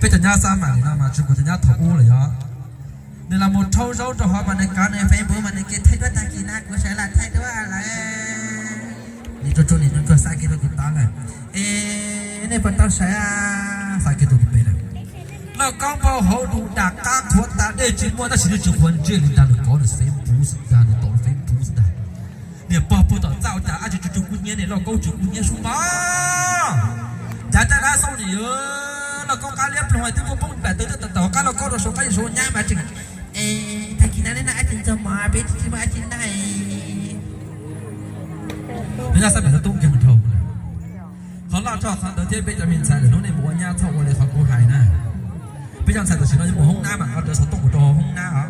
Peb cov nyab xab mais no mas tsis npaum cov nyab thaum ub lawm yog. Nws los mus rhaub zaub rau hov mas nws kov nws Facebook mas nws cia thaij duab tag kis na, kuv sawv los thaij duab lawm. Nim tsuag tsuag nim tsuag tsuag xa kiag rau kuv tod lawm. Es nej puas tau sawv? Xa kiag rau kuv pem lawm. Lauj Kaub npau hauv dus dam qab qhuav tas dej tsis muaj tab sis nws tsis qhuav ntsej li ntag, nws kov nws Facebook xwb ntag, nws tau nws Facebook xwb ntag. Niam pog puag tom txaj ua cas ab tsi tsis tug kub hnyiab ne, Lauj Kaub tsis kub hnyiab sub mog. Cav caj dab xauj nim, Lauj Kaub qab liab ploog twb poob poob nplam tawv tawv tawm tawm qab Lauj Kaub rau saum qab yog saum nyab mas tseem, tag kis no nej noj ab tsi ntxuag mov peb tsis tsis muaj ab tsi noj. Nws nyob xab pem no tub nkeeg dhau. Qhov loj tshaj qhov ntawd thiab peb cov me ntxhais lawm hnub nej mus ua nyab txhob ua li qhov kuv hais na. Peb cov ntxhais tam sim no yuav mus hoob nab mas nqa rawv xov tooj mus rau hauv hoob nab os.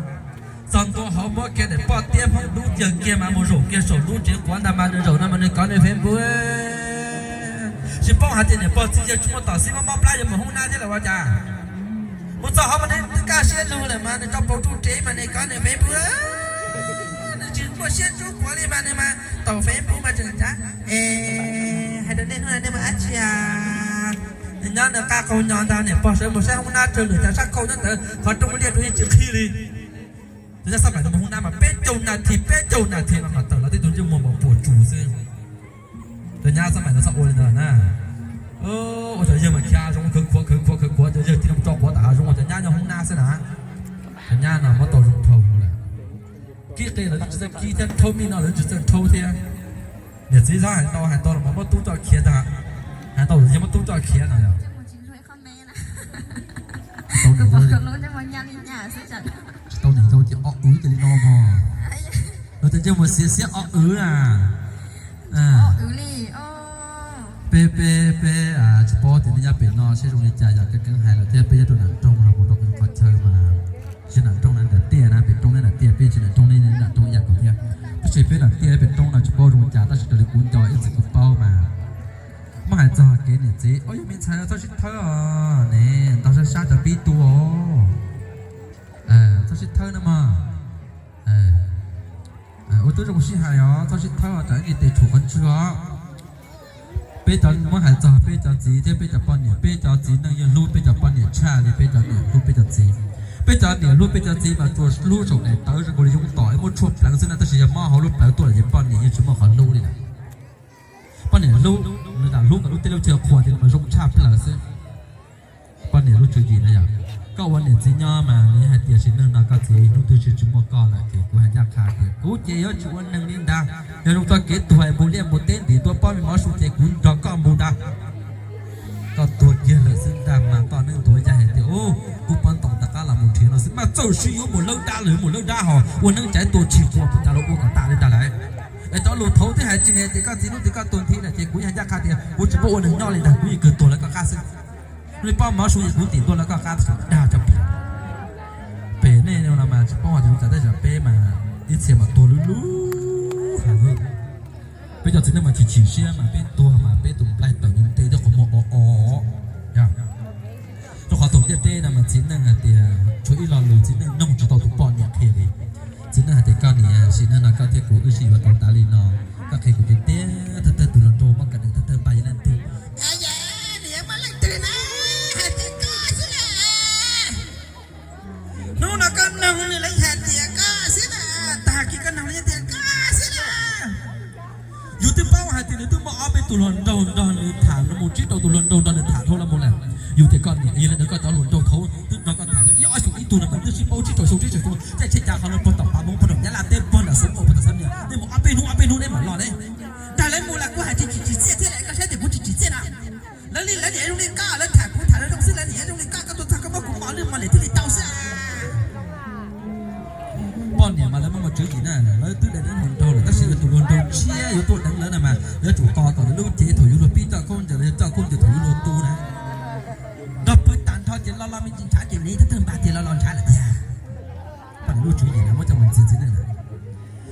Txog ntua hauv muab kiag daim poj tiab Hmoob dub cawg kiag mas mus zaum kiag saum lub tsev quav ntag mas nws zaum no mas nws kov nws Facebook. Tsis paub hais tias niam pog txiv yawg tsis muaj tom xib mob mob plab yuav mus hoob nab thiab los ua cas. Mus txog hauv mas nws twb kaj siab lug lawm mas nws rau paus ruj rev mas nws kov nws Facebook. Nws tsis muaj siab ntsuj quav li mas nws mas taum Facebook mas tseem cav. Es hais rau nej hnub no nej mas ab tsi a, nyob nws qab qaug nyo ntag, niam pog sawv mus saib hoob nab tsawg lwm tas sab khauj nyob ntawd qhov rooj liaj rau yeej tsis qhib li. Cov nyab xab mais no mus hoob nab mas peb caug nas this, peb caug nas this mas mam tawm los tej tug ntsej muag mas puas tsus xwb. Cov nyab xab mais no txhob ua li ntawd na. Ua cov yawg mas khiav zoo khawv khuav khawv khuav khawv khuav, cov yawg cia li mus tso quav tom hav zoov ua cov nyab nyob hoob nab xwb na. Cov nyab no muab tau zoo dhau lawm. Kib qe los tsis txawj kib thiab, rhaub mij no los tsis txawj rhaub thiab. Niam txiv txhob hais ntau, hais ntau los mas muab tub coj khiav ntag. Hais ntau los yog muab tub coj khiav no yog. Tsis tau niam yau ces ob wv cia li no mog. Los tias ntsej muag xiav xiab ob wv na. Peb peb peb tsis paub tias nej nyob pem no seb zoo li cas, yog keeb keeb hais lawm thiab peb nyob rau nram rooj los mus rau qhov chaw mas tsis nram rooj na, nram tiaj na, pem roob neb nram tiaj, peb tsis nram rooj nej nram rooj ib yam nkaus thiab. Tab sis peb nram tiaj pem roob no tsis paub zoo li cas tab sis raws li kuv nco ib txwm kuv paub mas muab hais txog kev niam txiv, o yog me ntxhais no txhob sib thawb os ne, ntaus sab sab cov pib tuaj os. Txhob sib thawb no mog. Ua tib zoo sib hais os, txhob sib thawb os, tsam ib tes tshuam qhov ntswg os. Peb cov muab hais txog peb cov txiv thiab peb cov poj niam, peb cov txiv neej yeej hlub peb cov poj niam tshaj li peb cov niam hlub peb cov txiv. Peb cov niam hlub peb cov txiv mas tsuas hlub saum daim tawv zoo nkaus li yoov tom muab tshuaj pleev xwb na, tab sis yog mob hauv lub plawv tuaj los ces poj niam yeej tsis muaj qhov hlub li lawm. Poj niam hlub, nws lam hlub kom lub teb lub chaw qhuas tias mas zoo tshaj plaws xwb. Poj niam lub tswv yim na yom. Koj ua niam txiv nyob mas nws hais tias sim neej no koj txiv hnub twg tsis tsis muaj koj lawm ces kuv hais ncaj qha tias kuv ces yuav tsis ua neeg li ntag. Yog zoo txoj kev tuag mus liaj mus teb ntim ntua pob me mov su ces kuv nrog koj mus ntag. Koj tuag kiag lawm xwb ntag mas toj neeb ntuav yaig hais tias kuv pov ntaus rov qab los mus nrhiav no xwb mas txawm siv yuav mus lawb dab los yuav mus lawb dab ho ua neeb caiv tua tshis quas puas cas los ua kom tas li ntag lawm. Es cov lus thaud twb hais tsis hais tias koj txiv hnub twg koj tuag nthi lawm ces kuv yeej hais ncaj qha tias kuv tsis paub ua neeg nyob li ntag, kuv yeej kawg tuag lawv koj qab xwb. Lub pob mov su ces kuv ntim ntua lawv koj qab thaum dag tso pem. Pem nej no mas tsis paub hais tias tab sis peb mas ib txhia mas tuag lub lub heev. Peb cov txiv neej mas chim chim siab mas peb tuag mas peb tus nplaig tawm nws nte thiab qhov muag o o. Rau qhov thaum ntiaj teb no mas txiv neej hais tias tshuav ib lo lus txiv neej noog tsis tau tus poj niam qhia li. Txiv neej hais tias koj niam, sim neej no koj thiab kuv wb sib yuav tau tas li no, koj qhia kuv tiag tiag, thawj thawj tus hluas nraug muab koj niam thawj thawj npaj yog leej twg? Niam muaj leej twg na, hais tias koj xwb na. Hnub no koj noog nws lawv hais tias koj xwb na, tag kis koj noog lawv tias koj xwb na. Yus twb paub hais tias nws twb muaj ob peb tus hluas nraug nrog nws tham, nws mus tsib rau tus hluas nraug nrog nws tham dhau los mus lawm. Yus tias koj niam, yog li ntawd koj cov hluas nraug thaud twb nrog koj tham tau ib ob xyoos ib tug no mas twb sib paub tsib rau xyoo tsib rau xyoo, caij tsheb cav qhov no puag tom Pav Moov, puag tom Nyab Laj teb, puag nram Xeev Lauj, puag tom Xeev Laos, nej mus ob peb hnub ob peb hnub nej mam los ne. Nrog lawv mus los kuj hais tsis tsim txiaj thiab lawm, koj saib tias kuv tsis tsim txiaj no. Lawv li lawv niam zoo li koj, lawv tham kuv tham lawv zoo xwb, lawv niam zoo li koj, koj tuaj txog koj muab kuv mos lwj mos liam thiaj li tau xwb. Poj niam mas lawv muaj muaj tswv yim na, lawv twb deev lawv hluas nraug lawm tab sis yog tus hluas nraug tshiab yuav tuaj deev lawv na mas lawv yuav tsum tos kom lub cev thaum yuav luag pib coj khaub ncaws los yog coj khaub ncaws thaum yuav luag tu na. Nrog pw tag nrho ces los los me ntsis ntshav ces nws thawj thawj npaj tias los los ntshav lawm tiag. Poj niam lub tswv yim na muab coj mus ntxias txiv neej na.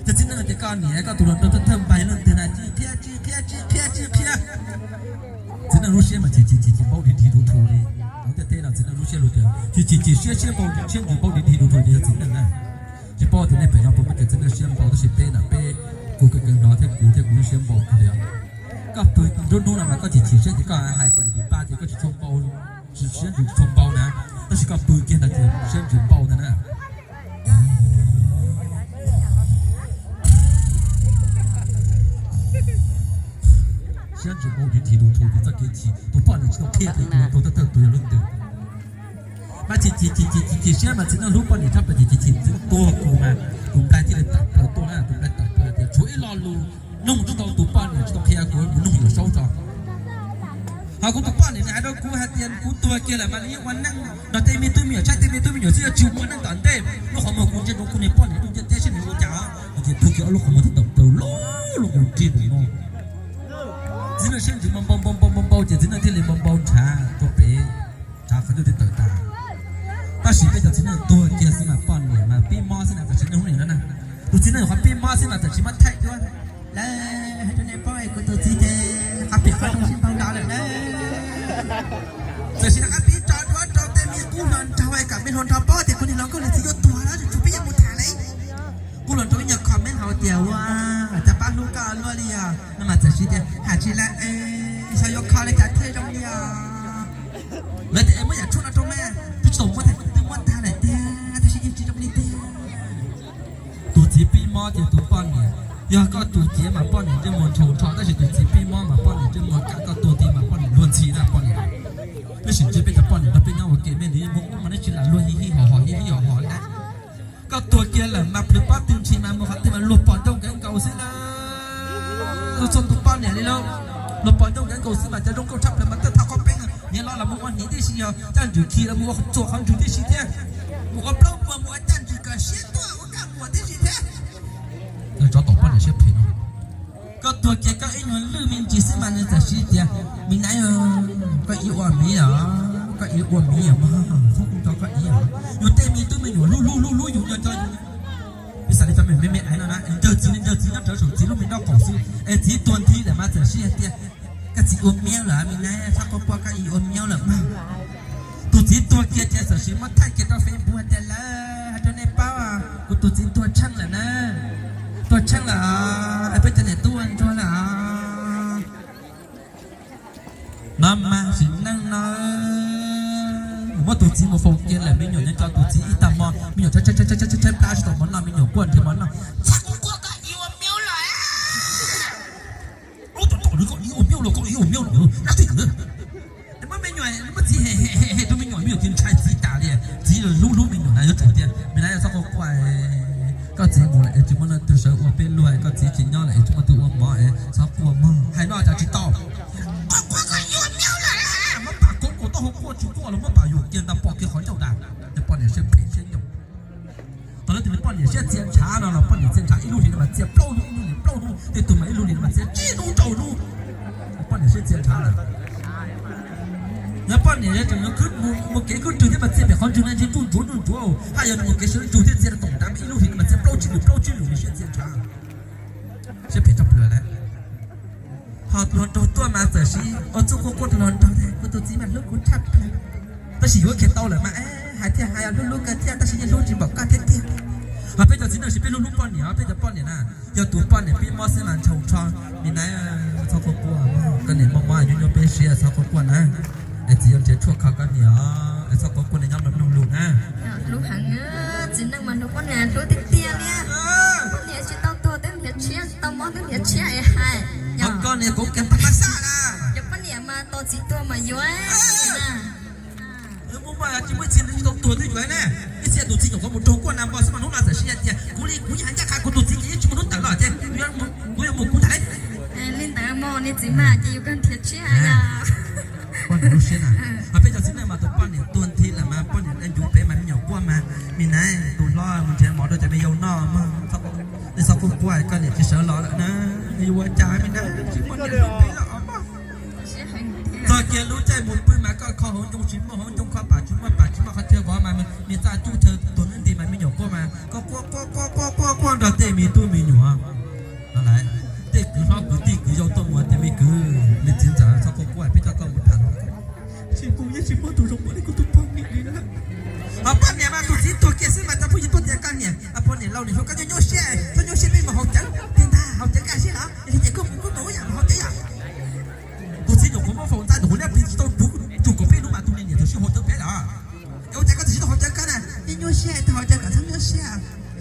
Ces txiv neej tias koj niam, koj tus hluas nraug thawj thawj npaj yog leej twg na, tsis qhia tsis qhia tsis qhia tsis qhia. Txiv neej lub siab mas chim chim chim chim npaub dig dig rhuv rhuv li. Hauv ntiaj teb no txiv neej lub siab lug tias chim chim chim siab siab npaum siab ntsws npaub dig dig rhuv rhuv ces yog txiv neej na. Tsis paub tias nej pem no puas muaj cov txiv neej siab npaum tab sis peb na peb, kuv kawg kawg hnov thiab kuv thiab kuv lub siab npaum kawg li. Koj pw nruab hnub no mas koj chim chim siab ces koj hais ces lim paj ces koj tsis tshua npaum siab. txhua npau na, tab sis koj pw kiag ntawd ces siab ntsws npau ntag na. Siab ntsws npau, chim chim lus thum ces txoj kev chim, tus poj niam tsis tau qhia tias tus tau thawj tug yog leej twg. Mas chim chim chim chim chim siab mas txiv neej hlub poj niam tshaj plaws ces chim chim txwv tuag kuv mas tus nplaig thiaj li tawm plaws tuaj na, tus nplaig tawm plaws tias tshuav ib lo lus nug tsis tau tus poj niam tsis tau qhia kuv mus nug Yawm Saub tso. Ho kuv tus poj niam nws hais rau kuv hais tias kuv tuag kiag lawm mas nws yeej ua neej nrog tej me tub me nyuam, tshaib tej me tub me nyuam xwb, yog tsis ua neej tom ntej. Lub qhov muag kuv ntsia rau kuv niag poj niam ntuj ntiaj teb saib nws ua cas, ces tuag kiag ob lub qhov muag twb tawm plaws lub lub qhov ris mus no. Txiv neej siab ntsws npau npau npau npau npau npau ces txiv neej thiaj li npau npau ntshav rau pem, ntshav qhov ncauj twb tawm tas. Tab sis peb cov txiv neej tuag kiag xwb mas poj niam mas pib mob xwb na, tam sim neej hnub nim no na. Tus txiv neej qhov pib mob xwb mas txawm tsis muab thaij duab. Lawv hais rau nej paub es kuv tus txiv ces qhov pem qhov rooj sib ntaus nrov lawm na. Txawm tsis rov qab pib tso duab rau tej me qub hluas nraug es kom me hluas nraug paub tias kuv niag hluas nkauj niag txiv yuav tuag lawm, tsum peb yuav mus tham lawm. Qub hluas nraug ib nyuag comment hauv tias ua cas pab hlub koj luaj li os no mas txawm siv tias hais tsis lawm es xyov yuav kho li cas thiaj zoo li os. Lawv tias es muab yam tshuaj no rau me, twb tsis tau muab, twb muab tag lawm tiag tab sis yeej tsis zoo li tiag. Tus txiv pib mob ces tus poj niam, yog koj tus cev mas poj niam ntsej muag ntshaus nrho, tab sis tus txiv pib mob mas poj niam ntsej muag kam, koj tuag nthi mas poj niam luag ntxhi na poj niam. Tab sis ntsia peb cov poj niam nrog peb nyob ua ke me ntsis muaj qub mas neb tsis lam luag hi hi hos hos hi hi hos hos li na. Koj tuag kiag lawm mas plhws pob tw ntshis mas mus qhov twg mas luag pom ncauj nkawd nkaus xwb na. Txhua tus poj niam li lauj, luag pom ncauj nkawd nkaus xwb mas cov zoo nkauj tshaj plaws mas tuaj thov qhov peeb, niam los los mus ua hniav tib si, yog caj ntswg khi los mus ua txuas qhov ntswg tib si thiab, mus ua plaub muag mus ua caj ntswg kom siab tuaj ua kaj muag tib si thiab. Tsov tom poj niam siab phem no. Koj tuag kiag koj ib nyuag lwj me ntsis xwb mas nws txawm siv tias me nab, koj ib ua miv os, koj ib ua miv os mog, txhob kuj nco koj ib os. Yus tej me tub me nyuam hlub hlub hlub hlub yus nco nco yus. Piv xam li cov me me me aiv no na, ncaws txiv li ncaws txiv nyob rawv saum txiv lub me nraub qaum xwb, es txiv tuag nthi lawm mas txawm siv hais tias koj txiv ua miaub lawm me nab, txhob quaj quaj, koj ib ua miaub lawm mog. Tus txiv tuag kiag ces txawm siv muab thaij kiag rau Facebook hais tias lawv hais rau nej paub, kuv tus txiv tuag tsheej lawm na, tuag tsheej lawm, peb cov niam tub ua ntsuag lawm. No mas sim neej no muab tus txiv mus faus kiag lawm, me nyuam nyob cov tus txiv ib tag hmo me nyuam tshaib tshaib tshaib tshaib plab tsis tau mov noj, me nyuam quaj nrhiav mov noj. Txhob quaj quaj, koj ib ua miaub lawm. Ub, tus tom nws koj ib ua miaub los, koj ib ua miaub los, dab tsi lawm. Muab me nyuam, muab txiv hem hem hem rau me nyuam, me nyuam tsis ntshai txiv tas li. Txiv hlub hlub me nyuam na, yuav tsum tias me nab txhob quaj quaj, koj txiv mus lawm es tsis muaj leej twg sawv ua peb luag, koj txiv tsis nyob lawm es tsis muaj leej twg ua mov es txhob quaj mog, hais no cas tsis tau. Quaj quaj, koj ib ua miaub lawm. Muab pam koob ua taub hau quaj tsis quaj los muab pam yuam kiag ntag, pom kiag qhov ncauj tas. Ces poj niam siab phem siab nyoos. Tau lawv tias poj niam siab txia ntshav no los poj niam txia ntshav, ib lub hlis no mas txia plaub hnub, ib lub hlis plaub hnub, tej tug mas ib lub hlis no mas txia tsib hnub rau hnub. Poj niam siab txia ntshav lawm. Yog poj niam yog tseem mus kev kwv rwg thiab mas txia pem qhov ntswg na, ntshe nruj ntsuav nruj ntsuav, haj yog nws mus kev sawv ntsug thiab txia rau tom nrad, ib lub hlis no mas txia plaub tsib lub, plaub tsib lub, nws siab txia ntshav. Siab phem tshaj plaws lawm. Ho hluas nraug tuaj mas txawm siv ua txuj quaj quaj rau hluas nraug tias kuv tus txiv mas hlub kuv tshaj plaws. Tab sis yuav kiag tau lawm mas hais thiaj hais, hlub hlub kawg thiab tab sis yeej hlub tsis npaum koj thiab tiag. Ho peb cov txiv neej siv peb hlub hlub poj niam, peb cov poj niam na, yog tus poj niam pib mob xwb mas ntshaus ntsho, me nab, txhob quaj quaj, koj niam mob mob nyuaj nyuaj peb siab, txhob quaj quaj na. Es txiv yuav nrhiav tshuaj kho koj niam os, es txhob quaj quaj, neb nyob mloog lus na. Hlub heev, txiv neej mas hlub poj niam hlub tiag tiag li. Poj niam tsis tau tuag twb nrhiav tshiab, tsis tau mob twb nrhiav tshiab es hais. Koj niam kuv kiag tag mas xaj na. Yog poj niam mas tos txiv tuag mas yuav. Muaj muaj tsis muaj ib txhia tsis tau tuag twb yuav na. Ib txhia tus txiv nyuam qhuav mus raug kuaj na npo xwb mas hnub no txawm siv hais tias kuv li kuv yeej hais ncaj qha kuv tus txiv ces yeej tsis muaj hnub tawm los ces kuv yuav mus kuv tham li. Li ntawd mas niag txiv mas ces yus kawg nrhiav tshiab. Poj niam lub siab na. Ho peb cov txiv neej mas tus poj niam tuag nthi lawm mas poj niam ncuv pem mas me nyuam quaj mas, me nab tus hlob mus nrhiav mov rau cov me yau noj mog. Nej txhob quaj quaj, koj niam tsis sawv los lawm na. Yuav ua cas me nab tsis muaj niam hlub peb lawm os mog. Txog kiag lub caij mus pw mas koj kho hauv ncoo tsis muaj hauv ncoo, kho pam tsis muaj pam, tsis muaj qhov chaw vov mas me txaj cub chaw tuag nti mas me nyuam quaj mas koj quaj quaj quaj quaj quaj nrog tej me tub me nyuam. Tej kwv hlob kwv tij kwv yau tuaj mus tias me kwv, me txiv ntxawm txhob quaj quaj, peb coj koj mus tham los tsis pom, yeej tsis muaj tus zoo npaum li kuv tus poj niam li na. Ho poj niam mas tus txiv tuag kiag xwb mas tau phooj ywg tuaj tias koj niam, poj niam laus niam hluas koj nyuaj nyuaj siab, txhob nyuaj siab peb mus haus cawv tiag ntag, haus cawv kaj siab los li ces koj mus koj mus ua yam mus haus cawv yom. Tus txiv nyuam qhuav muab faus ntxa tus hauv liab plig tsis tau puv tsum kaum peb hnub mas tus niam niam txawm sib haus cawv pem. Siab hais tias ho cas kam txhob nyuaj siab,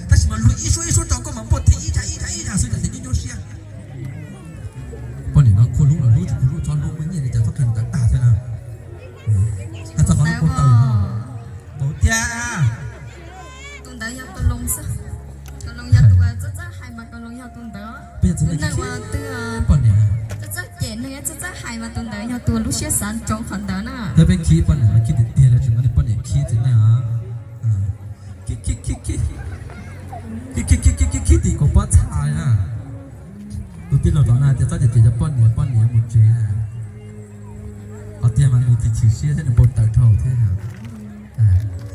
tab sis mas luag ib suab ib suab rau koj mas npuaj thev ib zag ib zag ib zag xwb kam thiaj nyuaj nyuaj siab. Poj niam no khuj hlub los hlub, tsis khuj hlub txhob hlub, muaj nyiaj li cas txhob qhia nws tag tag thiab na. Hais txog qhov no, tus ntawd yog tus, tus ntawd yog tus, tus ntawd yog tus txawj txawj hais mas tus ntawd yog tus ntawd. Tus neeg uas twb txawj txawj cem neeg, txawj txawj hais mas tus ntawd yog tus lub siab xav ntsoov qhov ntawd na. Thiab peb khib poj niam los khib tiag tiag li, tsis muaj li poj niam khib txiv neej os. Khib khib khib khib khib khib khib khib khib tim kuv pob txha na. Tus tij laug tod na tias txhob cem cem cov poj niam, poj niam mus tsev na. Qhov tiag mas nws chim chim siab thiab nws npau taws dhau thiab.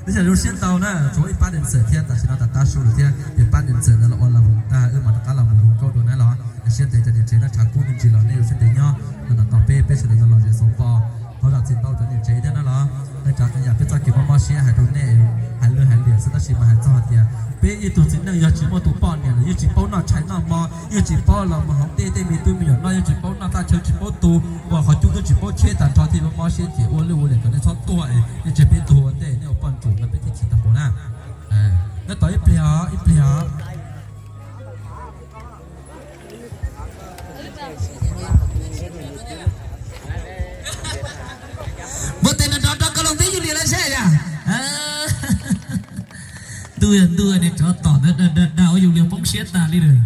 Nws xav zoo siab ntau na, tshuav ib pab dancer thiab, tam sim no tas tab su lawm thiab, ces pab dancer ntawd los ua las voos tag wb mam rov qab los mus hu nkauj dua na los. Siab ntev cov niam tsev no tshav kub me ntsis los nej ua siab ntev nyob no, tos peb, peb sawv daws los zem xauv pos. Thov zam txim ntau cov niam tsev thiab na los. Ua tsav qee yam peb txoj kev mob mob siab hais rau nej, hais lwj hais liam xwb, tab sis mas hais txog hais tias peb ib tug txiv neej yog tsis muaj tus poj niam los yeej tsis paub noj tshais noj hmo, yeej tsis paub los mus hauv ntej tej me tub me nyuam noj, yeej tsis paub noj txaj chaw, tsis paub tu, ua qhov cub twb tsis paub cheb, tag nrho thiaj mob mob siab ces ua lwj ua liam kom nej txhob tuag es nej tseg peb tuag ua ntej, nej ua poj ntsuam no peb thiaj chim tag npaum na. Nyob tos ib pliag os, ib pliag os. Npua tes no rov rau Koj Loos teb Yug Lias lawv saib yom. Ntuj, ntuj, niag tsov tom ntawd dag dag ua Yug Lias poob siab tas li lawm.